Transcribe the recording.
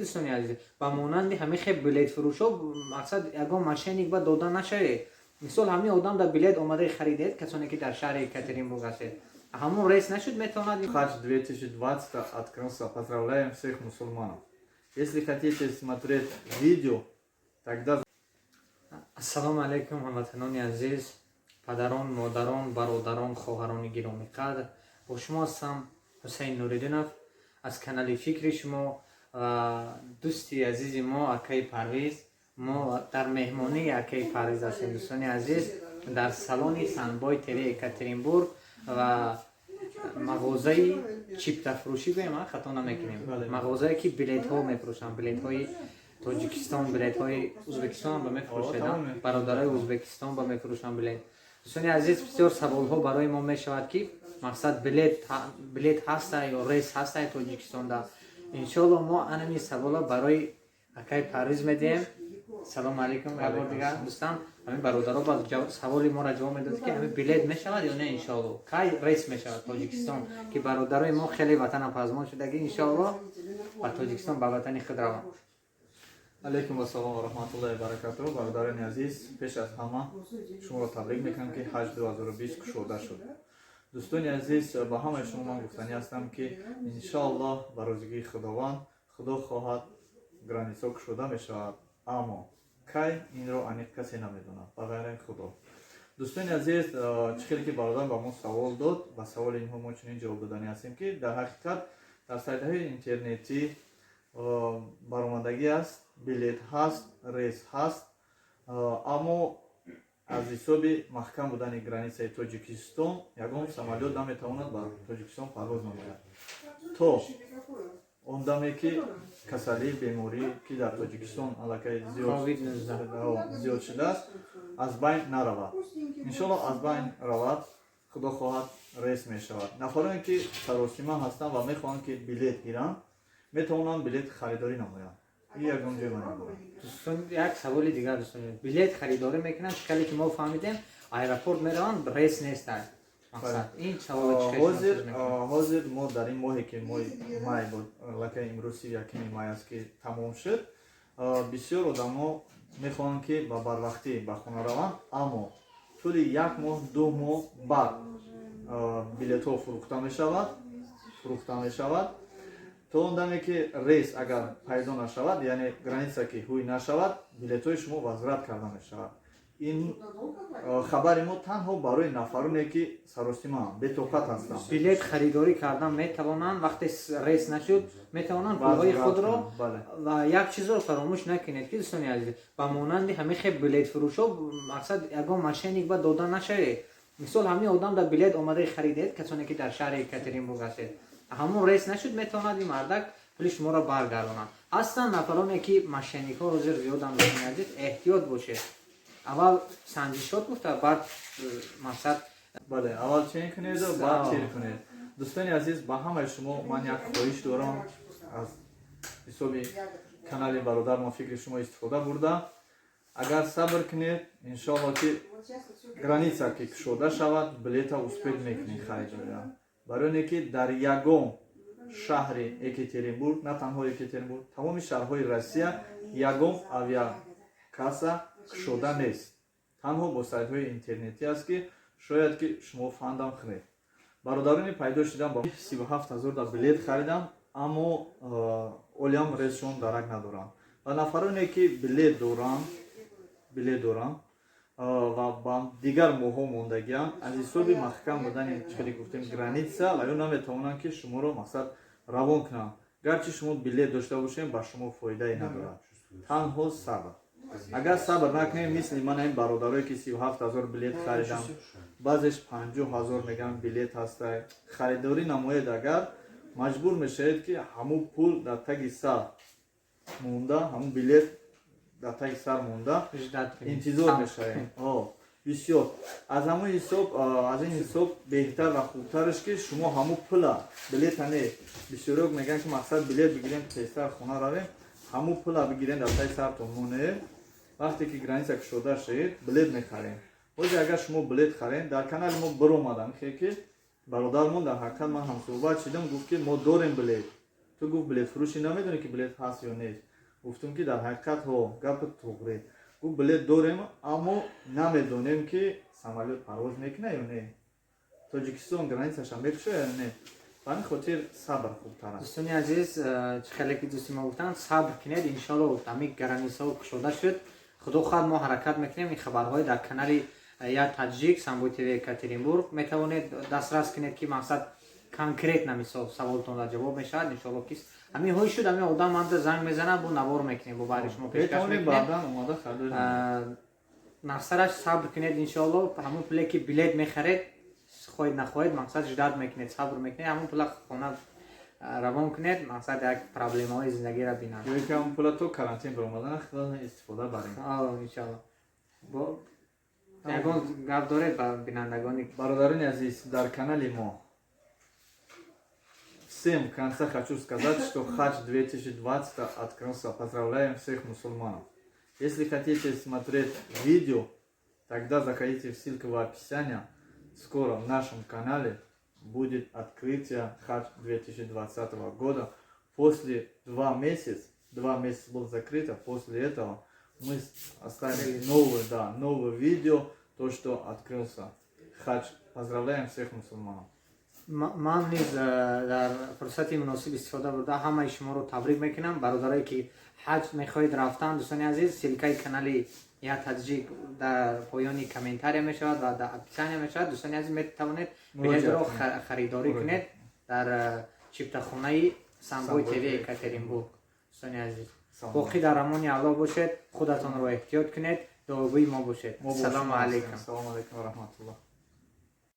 Дӯстони азиз, ба монанди ҳамин хел билетфурӯшҳо, мақсад, ягон мошенник ба дода нашавед. Мисол, ҳамин одам дар билет омада харидед, касоне ки дар шаҳри Екатеринбург ҳастед, ҳамон рейс нашуд, метавонад. Хадж 2020 открылся. Поздравляем всех мусульманов. Если хотите смотреть видео, тогда Ассалому алайкум, ҳамватанони азиз, падарон, модарон, бародарон, хоҳарони гиромиқадр. Бо шумо ҳастам Ҳусайн Нуриддинов аз канали «Фикри шумо» ва дӯсти азизи мо акаи Парвиз. Мо дар меҳмонии акаи Парвиз ҳастем, дӯстони азиз, дар салони Санбой ТВ Екатеринбург ва мағозаи чиптафурӯшӣ гӯем, хато намекунем, мағозае ки билетҳо мефурӯшанд, билетҳои Тоҷикистон, билетҳои Ӯзбекистон ба мефурӯшед, бародарои Ӯзбекистон ба мефурӯшанд билет. Дӯстони азиз, бисёр саволҳо барои мо мешавад, ки мақсад, билет ҳаста ё рейс ҳаста Тоҷикистонда. Иншоалло, мо анами савола барои акаи Парвиз медиҳем. Салому алайкум як бор дигар, дӯстан. Ҳамин бародаро ба саволи моро ҷавоб медод, ки ҳамин билет мешавад ё не, иншоалло, кай рейс мешавад Тоҷикистон, ки бародарои мо хеле ватана пазмон шудаги, иншоалло, ба Тоҷикистон, ба ватани худ раванд. Алейкум ассалом ва раҳматуллоҳи баракатуҳ. Бародарони азиз, пеш аз ҳама шуморо табрик мекунам, ки ҳаҷ 2020 кушода шуд. Дӯстони азиз, ба ҳамаи шумо ман гуфтанӣ ҳастам, ки иншоаллоҳ, ба розигии Худованд, Худо хоҳад, граница кушода мешавад, аммо кай, инро аниқ касе намедонад ба ғайри Худо. Дӯстони азиз, чӣ хеле ки бародар ба мо савол дод, ба саволи инҳо мо чунин ҷавоб доданӣ ҳастем, ки дар ҳақиқат дар сайтҳои интернетӣ баромадагӣ аст, билет ҳаст, рейс ҳаст, аммо аз ҳисоби маҳкам будани границаи Тоҷикистон ягон самолёт наметавонад ба Тоҷикистон парвоз намояд то он даме ки касалии беморӣ, ки дар Тоҷикистон аллакай зиёд шудааст, аз байн наравад. Иншолло, аз байн равад, Худо хоҳад, рейс мешавад. Нафароне ки саросима ҳастанд ва мехоҳанд, ки билет гиранд, метавонанд билет харидорӣ намоянд, ин ягон ҷой надорад. Дӯстон, як саволи дигар. Дӯстон, билет харидорӣ мекунанд, хеле ки мо фаҳмидем, аэропорт мераванд, рейс нестанд. Мақсад, ин савол. Ҳозир мо дар ин моҳе, ки моҳи май буд, аллакай имрӯз 31-ми май аст, ки тамом шуд, бисёр одамо мехоҳанд, ки ба барвақтӣ ба хона раванд, аммо тӯли як моҳ, 2 моҳ баъд билетҳо фурӯхта мешавад. То он даме ки рейс агар пайдо нашавад, яъне граница ки ҳуй нашавад, билетҳои шумо возврат карда мешавад. Ин хабари мо танҳо барои нафароне, ки саросима, бетоқат ҳастанд. Билет харидорӣ кардан метавонанд, вақте рейс нашуд, метавонанд пулҳои худро. Ва як чизро фаромӯш накунед, ки, дӯстони азиз, ба монанди ҳамин хел билетфурӯшҳо, мақсад, ягон мошенник ба дода нашавед. Мисол, ҳамин одам дар билет омада харидед, касоне ки дар шаҳри Екатеринбург ҳастед, ҳамон рейс нашуд, метавонад ин мардак пули шуморо баргардонад. Ҳастанд нафароне ки мошенникҳо ҳозир зиёданд. Дӯстони азиз, эҳтиёт бошед. Аввал санҷишот гуфта, баъд мақсад. Бале, аввал чен кунеду баъд чел кунед. Дӯстони азиз, ба ҳамаи шумо ман як хоҳиш дорам, аз ҳисоби канали бародармон «Фикри шумо» истифода бурда, агар сабр кунед, иншоалло, ки граница ки кушода шавад, билета успеть мекунед харидория. Барои оне ки дар ягон шаҳри Екатеринбург, на танҳо Екатеринбург, тамоми шаҳрҳои Россия ягон авиакасса кушода нест, танҳо бо сайтҳои интернетӣ аст, ки шояд ки шумо фандам хӯред. Бародарони пайдо шидан ба 37 000 дар билет харидам, аммо олиам рейсшон дарак надоранд. Ва нафароне ки билет доранд ва ба дигар моҳҳо мондагианд, аз ҳисоби маҳкам будани, чӣ хеле гуфтем, граница, ва ё наметавонанд, ки шуморо, мақсад, равон кунанд. Гарчи шумо билет дошта бошем, ба шумо фоидае надорад. Танҳо сабр. Агар сабр накунем, мисли ман, ин бародарое ки 37 000 билет харидам, баъзеш 50 000 мегӯянд билет ҳаста, харидорӣ намоед, агар маҷбур мешавед, ки ҳамун пул дар таги сар монда, ҳамун билет дар таги сар монда интизор мешавем. Бисёр аз ҳамун ҳисоб, аз ин ҳисоб беҳтар ва хубтараш, ки шумо ҳамун пула, билета не, бисёриё мегӯянд, ки мақсад, билет бигирем, тезтар хона равем. Ҳамун пула бигирем, дар таги сартон монед, вақте ки граница кушода шуд, билет мехарем. Ҳозир агар шумо билет харем, дар канали мо биромадам, хе ки бародармон, дар ҳақиқат ман ҳамсӯҳбат шидам, гуфт, ки мо дорем билет. Ту гуфт, билетфурӯшӣ, намедонӣ, ки билет ҳаст ё нест? Гуфтум, ки дар ҳақиқат, ҳо, гапи туғрӣ. Гуфт, билет дорем, аммо намедонем, ки самолёт парвоз мекунад ё не, Тоҷикистон границаша мекушояд ё не. Ба ҳамин хотир сабр хубтар аст. Дӯстони азиз, чӣ хеле ки дӯсти мо гуфтанд, сабр кунед, иншоалло, ҳамин границаҳо кушода шуд, худо хоҳад, мо ҳаракат мекунем. Ин хабарҳои дар канали Я Таджик, Самбой ТВ Екатеринбург метавонед дастрас кунед, ки мақсад конкретно, мисол, саволтон дар ҷавоб мешавад, иншоалло, ки ҳамин ҳои шуд, ҳамин одам манда занг мезанад, бо навор мекунем, бо баъди шумо пешкаш метавонем мекунем. Баъдан омода харидорӣ. Нақсараш сабр кунед, иншоалло. Ҳамон пуле, ки билет мехаред, хоҳед нахоҳед, мақсад, ждать мекунед, сабр мекунед, ҳамон пула хона равон кунед, мақсад, як проблемаҳои зиндагиро бинанд. Ё ки ҳамон пула то карантин баромадан худатон истифода барем. Иншоалло. Ягон гап доред ба бинандагони? Бародарони азиз, дар канали мо всем в конце хочу сказать, что хадж 2020 открылся. Поздравляем всех мусульманов. Если хотите смотреть видео, тогда заходите в ссылку в описании. Скоро в нашем канале будет открытие хадж 2020 года. После 2 месяца, 2 месяца было закрыто, после этого мы оставили новое, да, новое видео, то, что открылся хадж. Поздравляем всех мусульманов. Ман низ дар фурсати муносиб истифода бурда, ҳамаи шуморо табрик мекунам. Бародарое, ки ҳаҷ мехоҳед рафтан, дӯстони азиз, ссылкаи канали Я Таджик дар поёни комментария мешавад ва дар описания мешавад. Дӯстони азиз, метавонед билетро харидорӣ кунед дар чиптахонаи Самбой ТВ Екатеринбург. Дӯстони азиз, боқӣ дар амони Аллоҳ бошед, худатонро эҳтиёт кунед, дуогӯи мо бошед. Салому алайкум. Салому алайкум ва раҳматуллоҳ.